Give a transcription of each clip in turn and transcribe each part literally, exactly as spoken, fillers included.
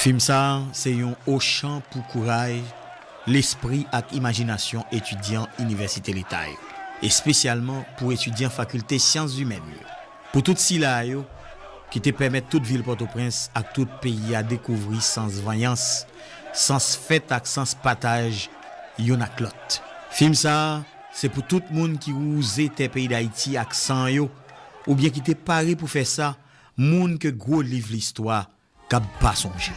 Fim sa a se yon ochan pou kouraj, lespri ak imajinasyon etidyan Inivèsite Leta yo, espesyalman pou etidyan Fakilte Syans Imèn yo. Pou tout sila a yo ki te pèmèt tout vil Pòtoprens ak tout peyi a dekouvri sans vanyans, sans fèt ak sans pataj youn ak lòt. Fim sa a se pou tout moun ki wouze tè peyi Dayiti ak san yo, oubyen ki te pare pou fè sa, moun ke gwo liv listwa kab pa sonje.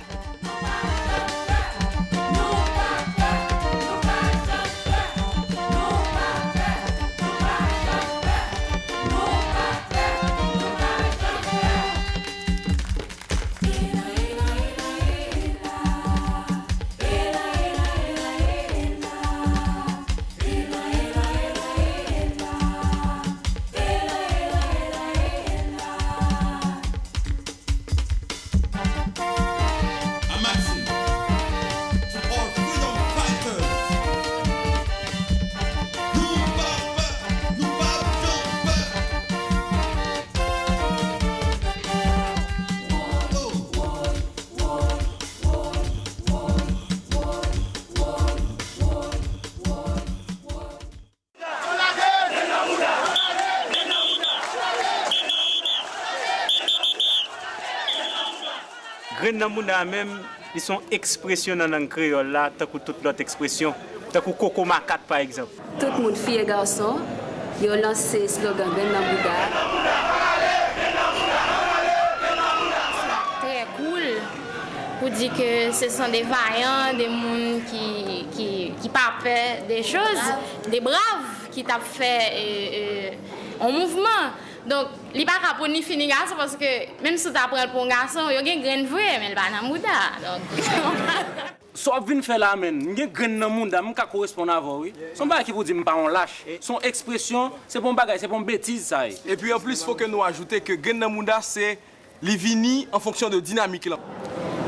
Amazing to all freedom fighters. Nou pa pè, nou pa janm pè. Grenn nan mouda a menm, li se yon ekspresyon nan lang kreyòl la, tankou tout lòt ekspresyon, tankou koko makak, pa egzanp. Tout moun, fi e gason, yo lanse slogan Grenn nan mouda. Très cool pour dire que ce sont des vaillants, des moun ki, ki, ki pa pè de choz, de brav ki t ap fè, e, e, yon mouvman. Donk, li pa ka pou ni fi ni gason, paske menm si w ta pran l pou yon gason, yo gen grenn vre, men l pa nan mouda. Donk, Sa w ap vin fè la, menn, m gen grenn nan mouda m, m ka koresponn avè w, wi. Se yon bagay ki pou di m pa yon lach. Se yon ekspresyon, se pa yon bagay, se pa yon betiz sa ye. Et puis en plus, faut que nou ajoute que grenn nan mouda, se li vini en fonction de dynamique lan.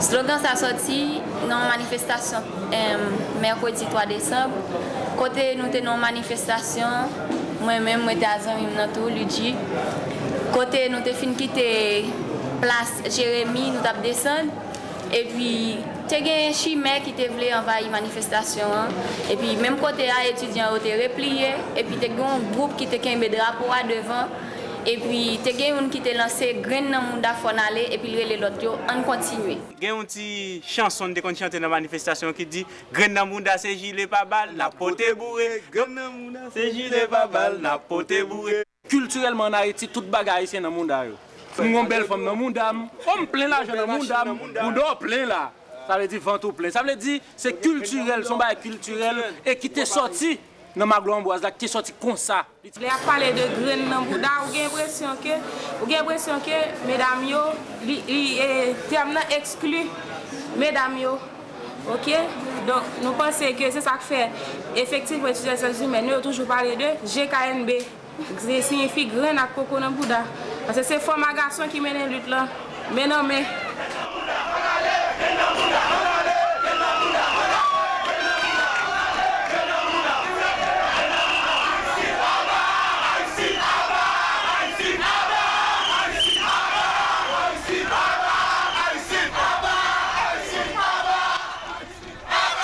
Slogan sa sòti nan yon manifestasyon, em, mèkredi twa desanm, kote nou te nan yon manifestasyon, mwen menm, mwen te a zanmi m nan tou, Ludji, kote nou te fin kite plas Jeremi, nou t ap desann, epi te gen chimè ki te vle anvayi manifestasyon an, epi menm kote a, etidyan yo te repliye, epi te gen yon gwoup ki te kenbe drapo a devan, epi te gen youn ki te lanse grenn nan mouda fò n ale, epi l rele lòt yo, ann kontinye. Gen yon ti chanson n te konn chante nan manifestasyon ki di, grenn nan mouda se jile pa bal, n ap pote boure. Grenn nan mouda se jile pa bal, n ap pote boure. Kiltirèlman ann Ayiti, tout bagay ayisyen nan mouda yo. M gon bèl fanm nan mouda m. O, m plen lajan nan mouda m. Mouda w plen la. Sa vle di vant ou plen. Sa vle di se kiltirèl, se yon bagay kiltirèl e ki te sòti nan Maglo Anbwaz la, ki te sòti konsa. Lè y ap pale de grenn nan bouda, ou gen enpresyon ke, ou gen enpresyon ke medam yo, li, li, e, tèm nan ekskli medam yo. Oke? Donk, nou panse ke se sa k fè, efektivman, etidyan syans imèn yo, yo toujou pale de G K N B. Li siyifi grenn ak koko nan bouda. Paske se fanm ak gason ki mennen lit lan, men nan men.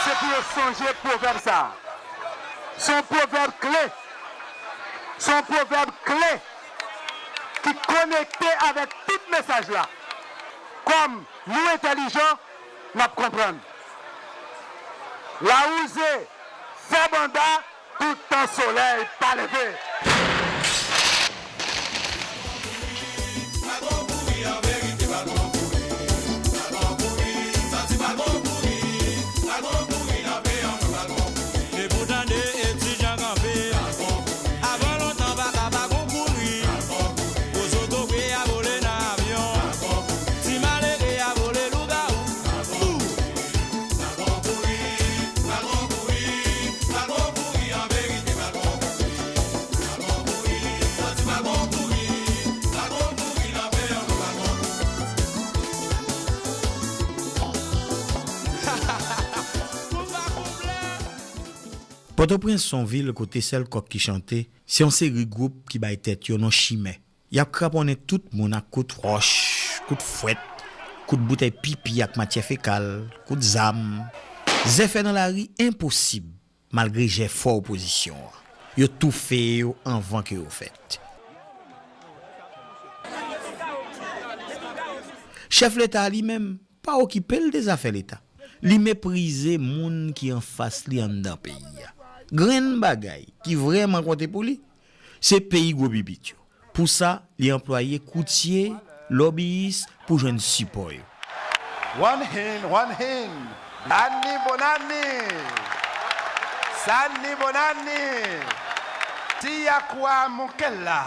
Se pou yo sonje pwovèb sa a. Se yon pwovèb kle. Se yon pwovèb kle ki konekte avèk tout mesaj la. Kòm nou entèlijan, n ap konprann. Lawouze fè banda toutan solèy pa leve. E pou tande etidyan kanpe. Avan lontan pa ka pa gon kouri. Gwo zotobre a vole nan avyon. Ti malere a vole lougawou. Ou! Pòtoprens se yon vil kote sèl kòk ki chante, se yon seri gwoup ki bay tèt yo non chimè. Y ap kraponnen tout moun ak kout wòch, kout fwèt, Kout boutèy pipi ak matyè fekal, kout zam. Zèfè nan lari enposib, malgre jèfò opozisyon an. Yo toufe yo anvan ke yo fèt. Chèf Leta a li menm pa okipe l de zafè Leta. Li meprize moun ki anfas li anndan peyi a. Grenn bagay ki vrèman konte pou li, se peyi gwo bibit yo. Pou sa, li anplwaye koutye, lòbiyis pou jwenn sipò yo. One hand, one hand. Anni bonanni. Sanni bonanni. Tia kwa mukella.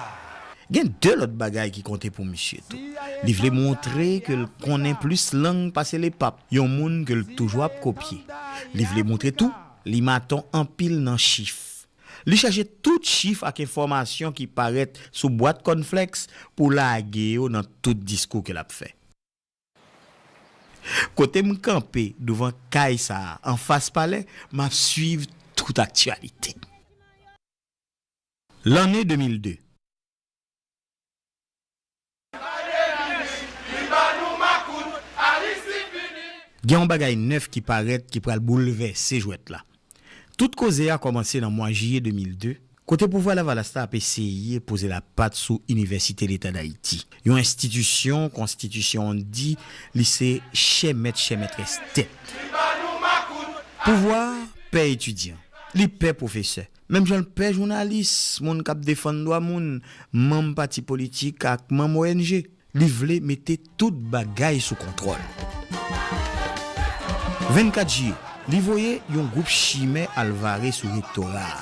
Gen de lòt bagay ki konte pou misye tou. Li vle montre ke l konnen plis lang pase Lepap, yon moun ke l toujou ap kopye. Li vle montre tou, li maton anpil nan chif. Li chache tout chif ak enfòmasyon ki parèt sou bwat kònflèks pou lage yo nan tout diskou ke l ap fè. Kote m kanpe douvan kay sa a, anfas palè, m ap swiv tout aktyalite. Lanne de mil de. Gen yon bagay nèf ki parèt ki pral boulvèse jwèt la. Tout koze a kòmanse nan mwa jiye de mil de, kote pouvwa Lavalas la ap eseye poze lapat sou Inivèsite Leta Dayiti, yon enstitisyon konstitisyon an di li se chè mèt chè mètrès tèt. Pouvwa a pè etidyan, li pè pwofesè, menm jan l pè jounalis, moun k ap defann dwa moun, manm pati politik ak manm O N G. Li vle mete tout bagay sou kontwòl. Vennkat jiye, li voye yon gwoup chimè al vare sou rektora a.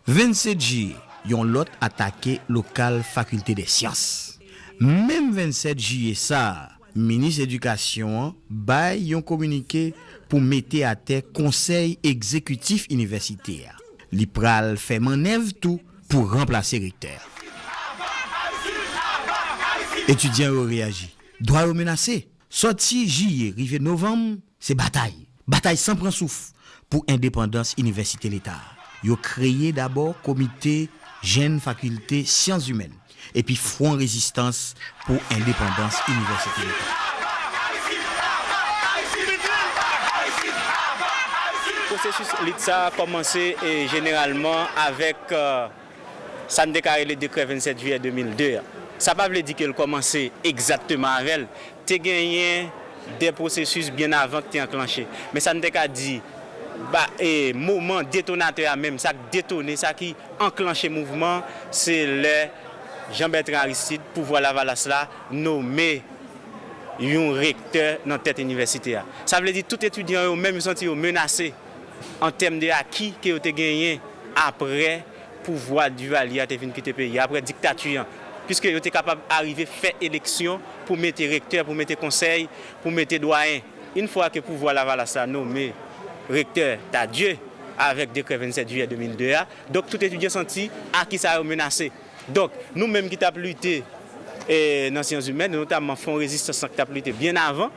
Vennsèt jiye, yon lòt atake lokal Fakilte dè Syans. Menm vennsèt jiye sa a, minis edikasyon an bay yon kominike pou mete atè konsèy egzekitif inivèsite a. Li pral fè mannèv tou pou ranplase rektè a. Etidyan yo reyaji. Dwa yo menase. Sòti jiye rive novanm, se batay. Batay san pran souf pou endepandans inivèsite Leta a. Yo kreye dabò komite jèn fakilte syans imèn epi Fwon Rezistans pou Endepandans Inivèsite Leta. Pwosesis lit sa a kòmanse, e, jeneralman avèk, e, sa n te ka rele dekrè vennsèt jiyè de mil de a. Sa pa vle di ke l kòmanse egzakteman avè l. Te genyen de pwosesis byen avan ki te anklanche. Men sa n te ka di, ba, e, moman detonatè a menm, sa k detone, sa ki anklanche mouvman, se lè Jean Bertrand Aristide, pouvwa Lavalas la, nome yon rektè nan tèt inivèsite a. Sa vle di tout etidyan yo menm yo santi yo menase an tèm de aki ke yo te genyen apre pouvwa Duvalier a te vin kite peyi a, apre diktati an. Piske yo te kapab arive fè eleksyon pou mete rektè, pou mete konsèy, pou mete dwayen. Yon fwa ke pouvwa Lavalas la nome rektè Tardieu avèk dekrè vennsèt jiyè de mil de a, donk tout etidyan santi aki sa yo menase. Donk, nou menm ki t ap lite, e, nan syans imèn, notamman Fwon Rezistans lan ki t ap lite byen avan,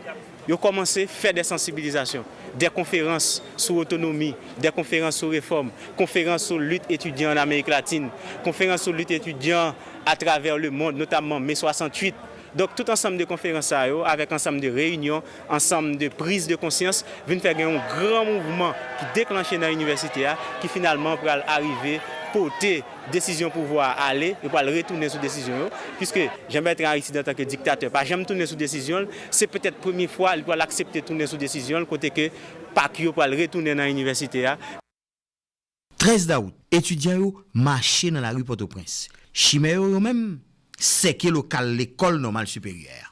yo kòmanse fè de sansibilizasyon, de konferans sou otonomi, de konferans sou refòm, konferans sou lit etidyan an Amerik Latin, konferans sou lit etidyan atravè lemonn, notamman Me swasanntuit. Donk, tout ansanm de konferans sa yo, avèk ansanm de reyinyon, ansanm de priz de konsyans, vin fè gen yon gran mouvman ki deklanche nan inivèsite a, ki finalman pral arive pote desizyon pouvwa a ale, yo pral retounen sou desizyon yo, piske Jean Bertrand Aristide antanke diktatè pa janm tounen sou desizyon l, se petèt premye fwa li pral aksepte tounen sou desizyon l, kote ke pak yo pral retounen nan inivèsite a. Trèz dawout, etidyan yo mache nan lari Pòtoprens. Chimè yo, yo menm, sèke lokal lekòl nòmal siperyè a.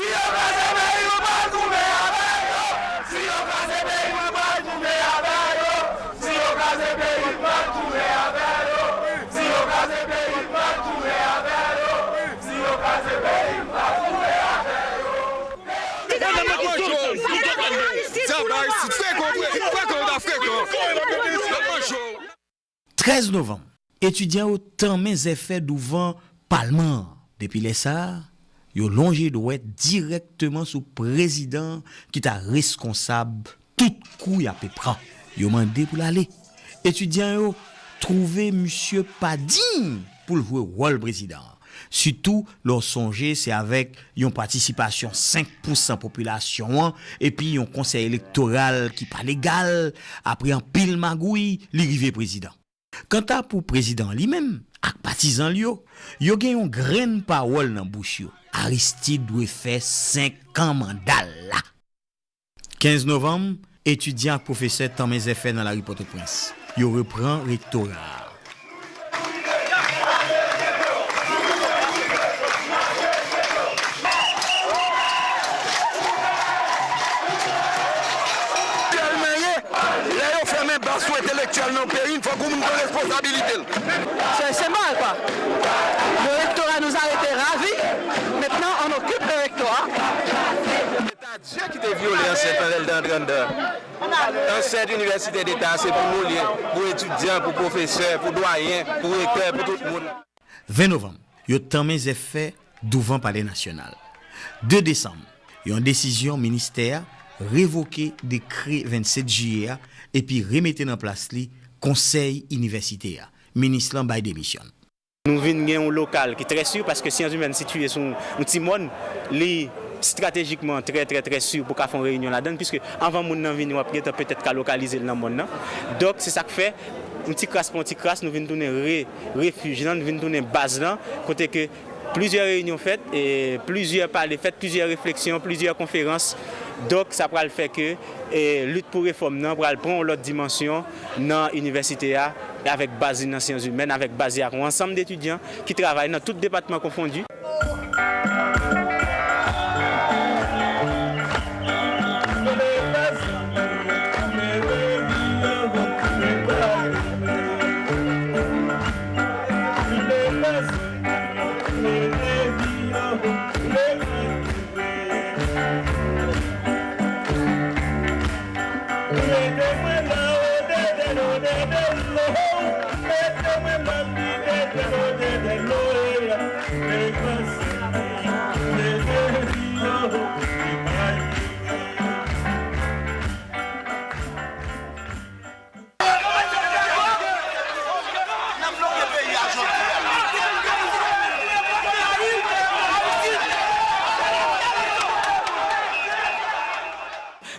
Si yo kraze peyi, nou pral goumen avè yo. Si yo kraze peyi, nou pral goumen avè yo. Si yo kraze peyi, nou pral goumen avè yo. Si yo kraze peyi, nou pral goumen avè yo. Si yo kraze peyi, nou pral goumen avè yo. Sa pa isit, frekan, frekan, ou ta frekan. N ap manje w. Trèz novanm, etidyan yo tanmen zèfè douvan palman an. Depi lè sa a, yo lonje dwèt dirèkteman sou prezidan an ki ta reskonsab tout kou y ape pran. Yo mande pou l ale. Etidyan yo twouve misye pa diy pou l jwe wòl prezidan an. Sitou lè w sonje se avèk yon patisipasyon senk pousan popilasyon an epi yon konsèy elektoral ki pa legal, apre anpil magouy, li rive prezidan. Kanta pou prezidan an li menm ak patizan l yo, yo gen yon grenn pawòl nan bouch yo, Aristide dwe fè senk an manda l la. Kenz novanm, etidyan ak pwofesè tanmen zèfè nan lari Pòtoprens. Yo repran rektora a. Tèlman ye, lè yo fèmen baz sou entelektyèl nan peyi n, fòk yon moun pran responsabilite l. C'est, c'est mal, quoi. Le rectorat nous a été ravi. Maintenant, on occupe le rectorat. Dye ki te vyole ansent an lè l te antre anndan. Ansent inivèsite deta se pou nou l ye, pou etidyan, pou pwofesè, pou dwayen, pou rektè, pou tout moun. Ven novanm, yo tanmen zèfè douvan Palè Nasyonal. De desanm, yon desizyon ministè a revoke dekrè vennsenk jiyè a epi remete nan plas li konsèy inivèsite a. Minis lan bay demisyon l. Nou vin gen yon lokal ki trè si, paske Sciences Humaines sitiye sou yon ti mòn, li estratejikman trè, trè, trè si pou ka fè yon reyinyon ladan l, piske anvan moun nan vini, w ap gentan petèt ka lokalize l nan mòn nan. Donk, se sa k fè, yon ti kras pa yon ti kras, nou vin tounen re-, refij lan, vin tounen baz lan, kote ke plizyè reyinyon fèt, e plizyè pale fèt, plizyè refleksyon, plizyè konferans. Donk, sa pral fè ke, e, lit pou refòm nan pral pran yon lòt dimansyon nan inivèsite a, avèk baz li nan Sciences Humaines, avèk baz li ak yon ansanm de etidyan ki travay nan tout depatman konfondi.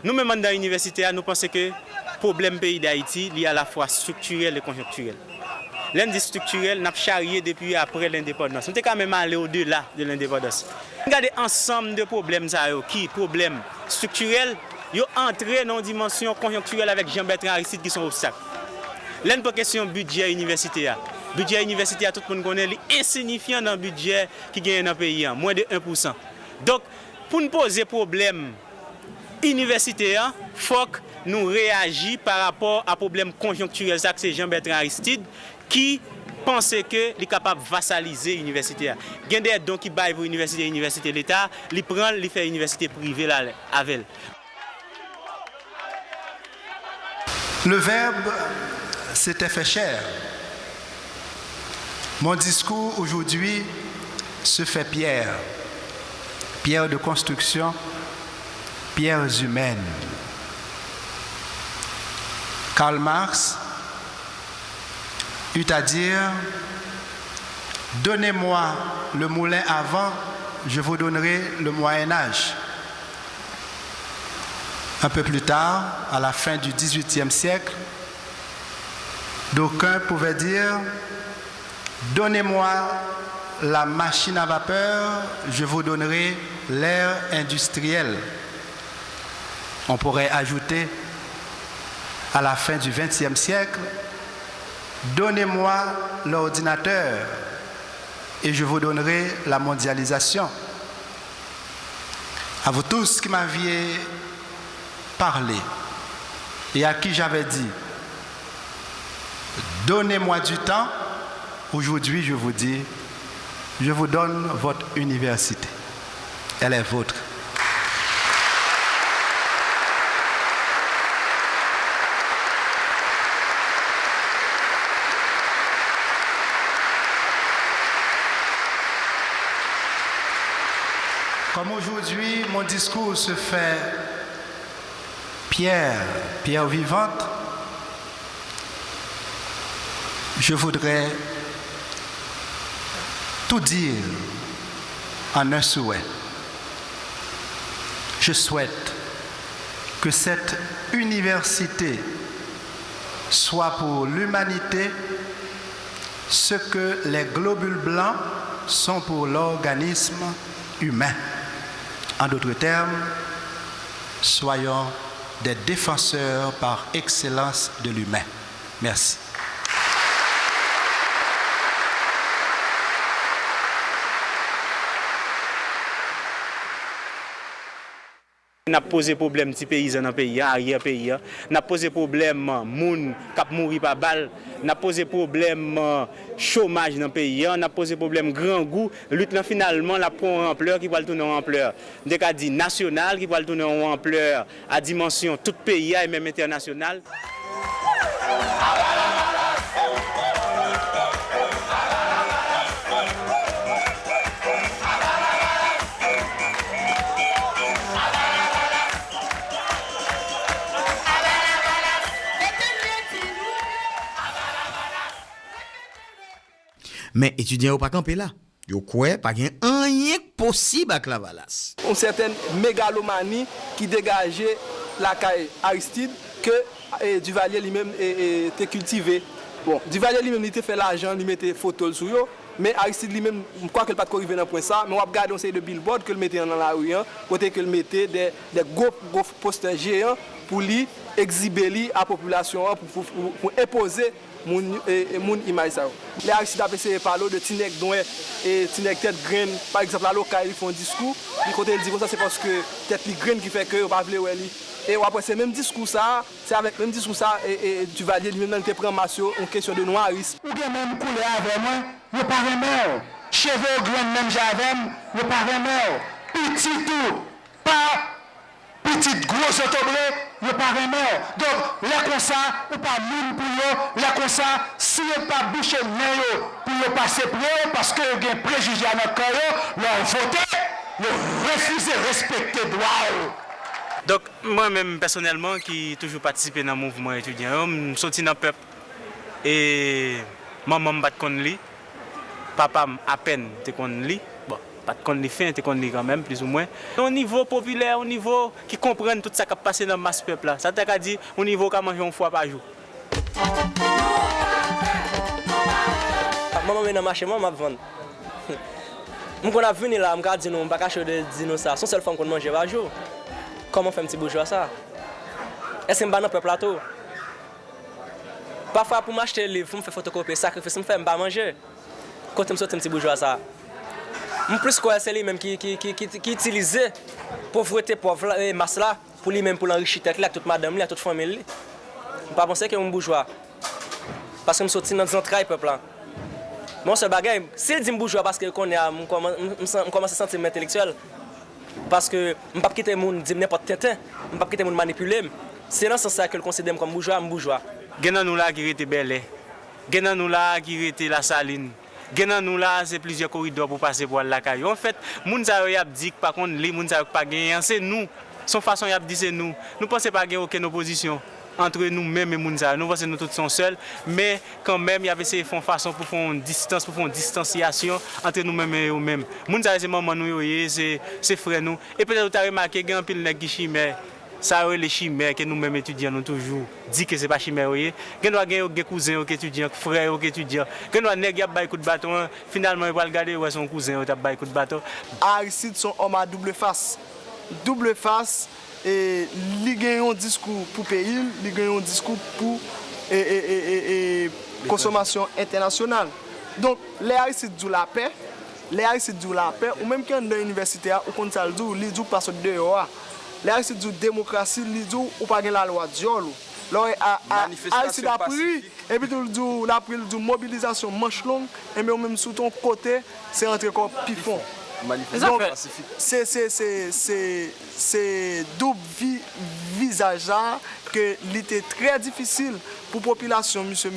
Nou menm anndan inivèsite a, nou panse ke pwoblèm peyi Dayiti, li alafwa estriktirèl e konjonktirèl. Lè n di estriktirèl, n ap charye depi apre lendepandans. Nou te ka menm ale odela de lendepandans. N gade ansanm de pwoblèm sa yo ki pwoblèm estriktirèl, yo antre nan yon dimansyon konjonktirèl avèk Jean Bertrand Aristide ki se yon obstak. Lè n pran kesyon bidjè inivèsite a, bidjè inivèsite a, tout moun konnen li ensinifyan nan bidjè ki genyen nan peyi a, mwens de en pousan. Donk, pou n poze pwoblèm inivèsite a, fòk nou reyaji pa rapò a pwoblèm konjonktirèl sa, k se Jean Bertrand Aristide, ki panse ke li kapab vasalize inivèsite a. Gen de don ki bay pou inivèsite, inivèsite leta, li pran l, li fè inivèsite prive l avè l. Le Verbe s'était fait chair. Mon discours aujourd'hui se fait pierre, pierre de construction, pierres humaines. Karl Marx eut à dire, donnez-moi le moulin à vent, je vous donnerai le Moyen Âge. Un peu plus tard, à la fin du dix-huitième siècle, d'aucuns pouvaient dire, donnez-moi la machine à vapeur, je vous donnerai l'ère industrielle. On pourrait ajouter, à la fin du vingtième siècle, donnez-moi l'ordinateur et je vous donnerai la mondialisation. À vous tous qui m'aviez parlé et à qui j'avais dit, donnez-moi du temps, aujourd'hui je vous dis, je vous donne votre université. Elle est vôtre. Comme aujourd'hui mon discours se fait pierre, pierre vivante, je voudrais Tout dire en un souhait. Je souhaite que cette université soit pour l'humanité ce que les globules blancs sont pour l'organisme humain. En d'autres termes, soyons des défenseurs par excellence de l'humain. Mèsi. N ap poze pwoblèm ti peyizan nan peyi a, aryè peyi a. N ap poze pwoblèm moun k ap mouri pa bal. N ap poze pwoblèm chomaj nan peyi a. N ap poze pwoblèm grangou. Lit lan finalman l ap pran yon anplè ki pral tounen yon anplè, m te ka di, nasyonal, ki pral tounen yon anplè a dimansyon tout peyi a e menm entènasyonal. Men etidyan yo pa kanpe la. Yo kwè pa gen anyen k posib ak Lavalas. Yon sètèn megalomani ki degaje lakay Aristide ke Duvalier li menm te kiltive. Bon, Duvalier li menm li te fè lajan, li mete foto l sou yo, men Aristide li menm, m kwè ke l pa t ko rive nan pwen sa, men w ap gade yon seri de billboard ke l mete nan lari an, kote ke l mete de, de gwo, gwo postè jeyan pou li egzibe li a popilasyon an, pou, pou, pou, pou enpoze moun, e, e, moun imaj sa yo. Lè Aristide ap eseye pale w de ti nèg nwè e ti nèg tèt grenn, pa egzanp, Lalokay, li fè yon diskou, li kote l di konsa se paske tèt li grenn ki fè ke yo pa vle wè li. E w ap wè se menm diskou sa a, se avèk menm diskou sa a, e, e, Duvalier li menm nan li te pran mas yo, yon kesyon de nwaris. Ou gen menm koulè avè mwen, yo pa renmen w. Cheve w grenn menm jan avè m, yo pa renmen w. Pitit ou pa pitit gwo zotobre, yo pa renmen w. Donk, lè konsa, ou pa moun pou yo. Lè konsa, si yo pa bouche nen yo pou yo pase pre w, paske yo gen prejije a nan kè yo, lè w vote, yo refize respekte dwa w. Donk, mwen menm pèsonèlman ki toujou patisipe nan mouvman etidyan yo, m soti nan pèp. E manman m pa t konn li, papa m apèn te konn li. Bon, pa t konn li fen, te konn li kanmenm, plizoumwen. Yon nivo popilè, yon nivo ki konprann tout sa k ap pase nan mas pèp la. Sa ta ka di, yon nivo w ka manje yon fwa pa jou. Manman m nan mache, manman m ap vann. M konn ap vini la, m ka di nou, m pa kache w de di nou sa. Se yon sèl fwa m konn manje pa jou. Kòman fè m ti boujwa sa? Èske m pa nan pèp la tou? Pafwa pou m achte liv, pou m fè fotokopi, sakrifis m fè, m pa manje. Kote m soti m ti boujwa sa? M plis kwè se li menm ki, ki, ki, ki, ki itilize povrete pòv la, e mas la, pou li menm, pou l anrichi tèt li ak tout madanm li, ak tout fanmi li. M pa panse ke yon boujwa. Paske m soti nan zantray pèp la. Men yon sèl bagay, si l di m boujwa paske kounye a m kòman-, m, m san-, m kòmanse santi m entelektyèl. Paske m p ap kite moun di m nenpòt tenten, m p ap kite moun manipile m. Si se nan sans sa ke l konsidere m kòm boujwa, m boujwa. Gen nan nou la ki rete Bèlè. Gen nan nou la ki rete Lasalin. Gen nan nou la, se plizyè koridò pou pase pou al lakay yo. Anfèt, moun sa yo y ap di k pa konn li, moun sa yo k pa genyen an, se nou. Se yon fason y ap di se nou. Nou panse pa gen okenn opozisyon antre nou menm e moun sa yo. Nou panse nou tout se yon sèl, men kanmenm, y ap eseye fè yon fason pou fè yon distans, pou fè yon distansyasyon antre nou menm e yo menm. Moun sa yo se manman nou yo ye, se, se frè nou. E petèt ou ta remake, gen anpil nèg ki chimè. Sa yo rele chimè, ke nou menm etidyan nou toujou di ke se pa chimè yo ye. Gendwa gen yo gen kouzen yo k etidyan, k frè yo k etidyan. Gendwa nèg y ap bay kout baton an, finalman yo pral gade yo wè se yon kouzen yo t ap bay kout baton. Aristide se yon òm a double fas. Double fas, e, li gen yon diskou pou peyi l, li gen yon diskou pou, e, e, e, e, e, konsomasyon entènasyonal. Donk, lè Aristide di w lapè, lè Aristide di w lapè, ou menm ki anndan inivèsite a, ou konn sa l di w, li di w pa sot deyò a. Lè Aristide di w demokrasi, li di w ou pa gen lalwa dyòl ou. Lè w wè a, a, Aristide ap ri, epi tou l di w, l ap ri, l di w mobilizasyon manch long, enben ou menm si w te yon kote, se rantre kò w pi fon. Donk, se, se, se, se, se doub vi, vizaj la ke li te trè difisil pou popilasyon misye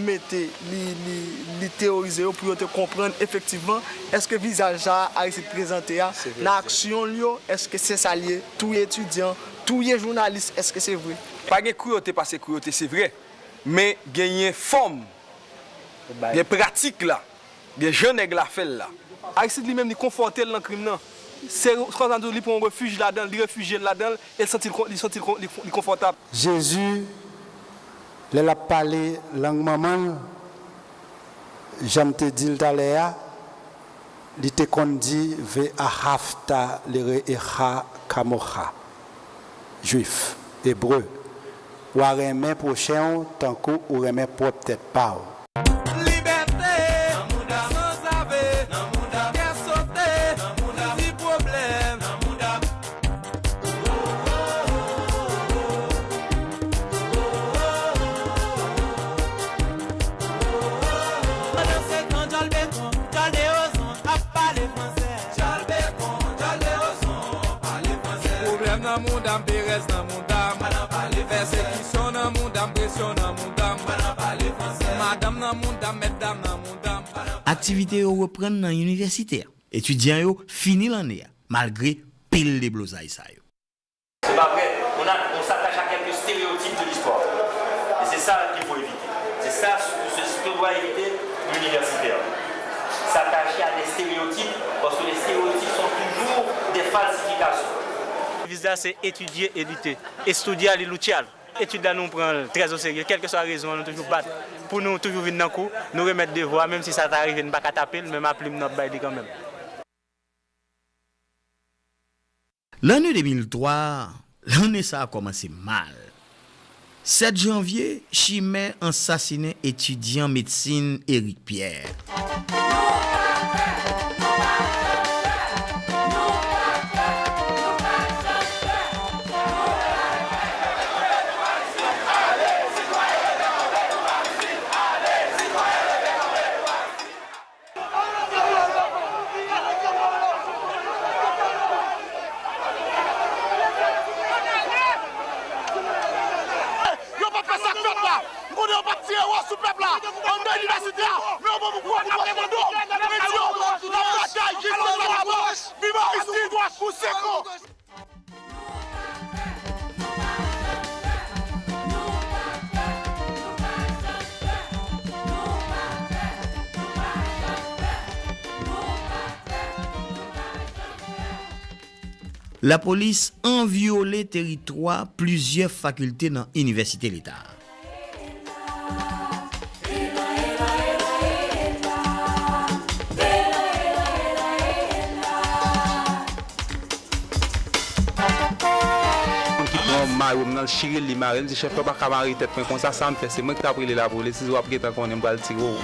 mete, li, li, li teyorize yo pou yo te konprann efektivman èske vizaj sa a Aristide prezante a nan aksyon l yo, èske se sa l ye, touye etidyan, touye jounalis, èske se vre? Pa gen kruyote pase kruyote, se vre, men genyen fòm, gen pratik la. Ebyen, jan nèg la fè l la. Aristide li menm, li konfòte l nan krim nan. Se kòmsi li pran yon refij ladan l, li refijye l ladan l, e l santi l kon-, li santi l kon-, li, li konfòtab. Jezi, lè l ap pale lang manman l, jan m te di l talè a, li te konn di, Ve ahavta lere'eha kamoha. Jwif, Ebre, w a renmen pwochen w tankou ou renmen pwòp tèt pa w. Libète, sanzave, kè sote, ti pwoblèm. Pandan se tan, djòl Beton, djòl Dewozon ap pale fransè. Djòl Beton, djòl Dewozon pale fransè. Pwoblèm nan mouda m, perèz nan mouda m. Pèsekisyon nan mouda m, presyon nan mouda m. Madanm nan mouda m, mètdam nan mouda m. Aktivite yo reprann nan inivèsite a. Etidyan yo fini lanne a, malgre pil deblozay sa yo. C'est pas vrai. On a, on s'attache à quelques stéréotypes de l'histoire. Et c'est ça qu'il faut éviter. C'est ça ce, ce, ce que doit éviter l'universitaire. S'attacher à des stéréotypes, parce que les stéréotypes sont toujours des falsifications. Deviz la se etidye e lite. Estudiar y luchar. Etid la nou pran l trè o serye, kèlkeswa rezon an nou toujou bat pou nou toujou vin nan kou, nou remèt devwa, menm si sa ta rive n pa ka tape l, men ma plim n ap bay li kanmenm. Lanne de mil twa, lanne sa a kòmanse mal. Sèt janvye, chimè ansasinen etidyan medsin Eric Pierre. Yo p ap fè sa k fèt la. M konnen yo p ap tire wòch sou pèp la anndan inivèsite a, men yo pran pou pran pou pran mando. Mwen di yo, n ap batay jis sa n ap pran. Viv Aristide pou senk an. Lapolis anvyole teritwa plizyè fakilte nan inivèsite leta. Moun ki pran mayo m nan, l chire l, li mare l. M di, "Chèf, ou pa ka mare tèt mwen konsa, sa m fè, se mwen ki t ap rele lapolis, si w ap gentan konnen m pral tire w."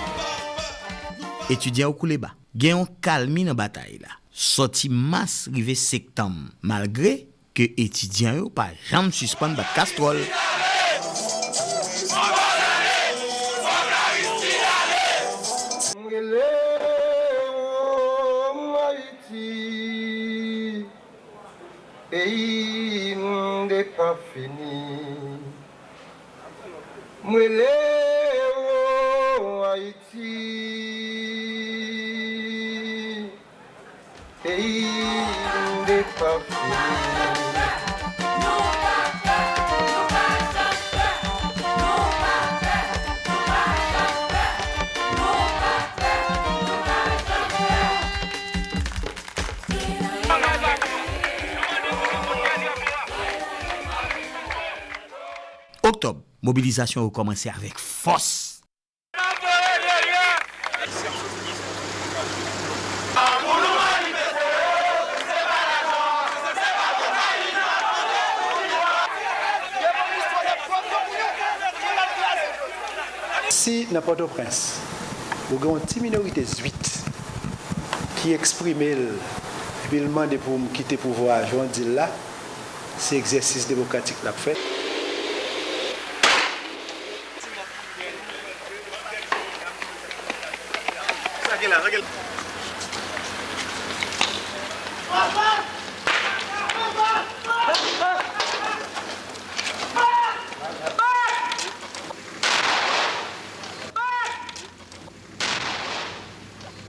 Etidyan yo koule ba. Gen yon kalmi nan batay la. Sòti mas rive septanm, malgre ke etidyan yo pa janm sispann bat kastwòl. M rele w Ayiti, peyi m depafini. M rele w Ayiti, peyi m depafini. Oktòb, mobilizasyon yo kòmanse avèk fòs. Si nan Pòtoprens, ou gen yon ti minorite zwit ki eksprime l, epi l mande pou m kite pouvwa a, jan w di l la, se egzèsis demokratik l ap fè.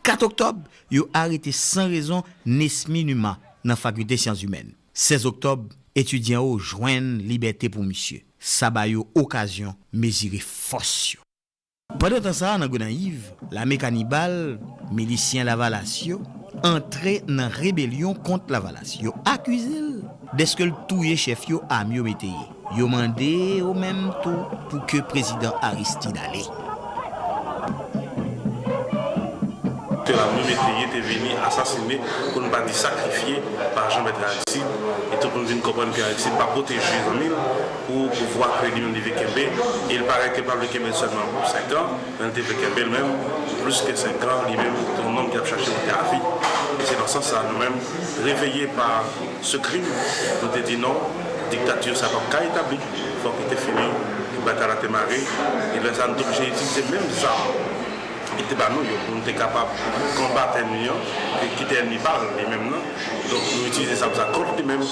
Kat oktòb, yo arete san rezon Nesmy Numa nan Fakilte Syans Imèn. Sèz oktòb, etidyan yo jwenn libète pou misye. Sa ba yo okazyon mezire fòs yo. Pandan tan sa a, nan Gonayiv, lame kanibal, milisyen Lavalas yo, antre nan rebelyon kont Lavalas. Yo akize l dèske l touye chèf yo, Amyo Métayer. Yo mande yo menm tou pou ke prezidan Aristide ale. Ke Amyo Métayer te vini asasine, pou n pa di sakrifye, pa Jean Bertrand Aristide, e tou pou n vin konprann ke Aristide pa pwoteje zanmi l pou pouvwa ke li menm li vle kenbe, e l parèt ke l pa vle kenbe l sèlman pou senk an, men l te vle kenbe l menm pou plis ke senk an, li menm, se yon nonm ki ap chache yon lavi. E se nan sans sa, nou menm, reveye pa se krim, nou te di non, diktati sa p ap ka etabli, fòk li te fini, batay la te mare, e lè sa a nou te oblije itilize menm zam ki te ba nou yo pou nou te kapab konbat ènmi an, e ki te ènmi pa l li menm nan. Donk nou itilize zam sa kont li menm.